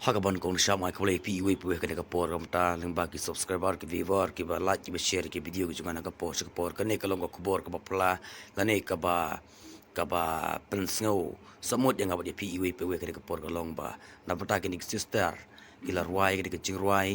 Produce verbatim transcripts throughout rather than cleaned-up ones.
Ha kaba nyngkong sha mai khublei phi iwei pa iwei ha kane ka por, kumta lyngba ki subscriber, ki viewer, kiba like, kiba share ki video ki jong nga na ka por sha ka por. Kane ka long ka khubor kaba phylla lane kaba, kaba pynsngew samut ïa nga bad ïa phi iwei pa iwei ha kane ka por, ka long ba na bynta kine ki sister ki la rwai kane ka jingrwai,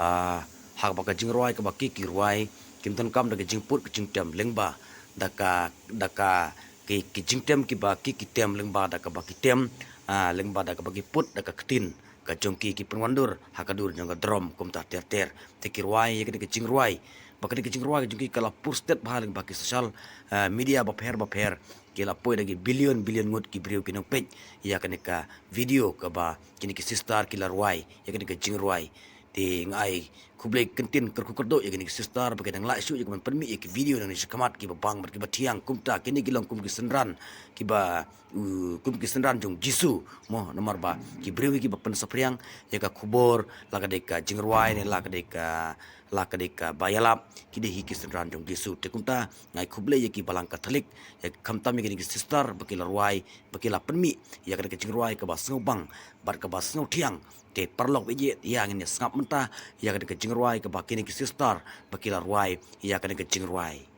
ah, ha kaba ka jingrwai kaba ki ki rwai kim donkam da ka jingput ka jingtem lyngba da ka, da ka ki, ki jingtem kiba ki ki tem lyngba da kaba ki tem, ah, lyngba da kaba ki put da ka ktien ka jong ki, ki pynwandur ha ka dur jong ka drum kumta ter ter. Te ki rwai ïa kane ka jingrwai, ba kane ka jingrwai ka jong ki ka la pur stet bha lyngba ki social, ah, media bapher bapher. Ki la poi da ki billion billion ngut ki briew ki nongpeit ïa kane ka video kaba kine ki sister ki la rwai ïa kane ka jingrwai. Te nga ai khublei kyntien kyrkhu kyrdoh ïa kine ki sister ba ki dang lah shuh ïa ka ban pynmih ïa ki video nangne shakhmat, kiba bang bad kiba thiang. Kumta kine ki long kum ki synran kiba, uh, kum ki synran jong Jisu mo, namar ba ki briew kiba pynsaphriang ïa ka khubor, la ka dei ka jingrwai ne la ka dei ka, la ka dei kaba ïalap, ki dei hi ki synran jong Jisu. Te kumta nga ai khublei ïa ki balang Katholik, ïa khamtam ïa kine ki sister ba ki la rwai, ba ki la pynmih ïa kane ka jingrwai kaba sngewbang bad kaba sngewthiang. Te paralok, ïa ngin ïa sngap mynta ïa kane ka jingrwai kaba kine ki sister ba ki la rwai ïa kane ka jingrwai.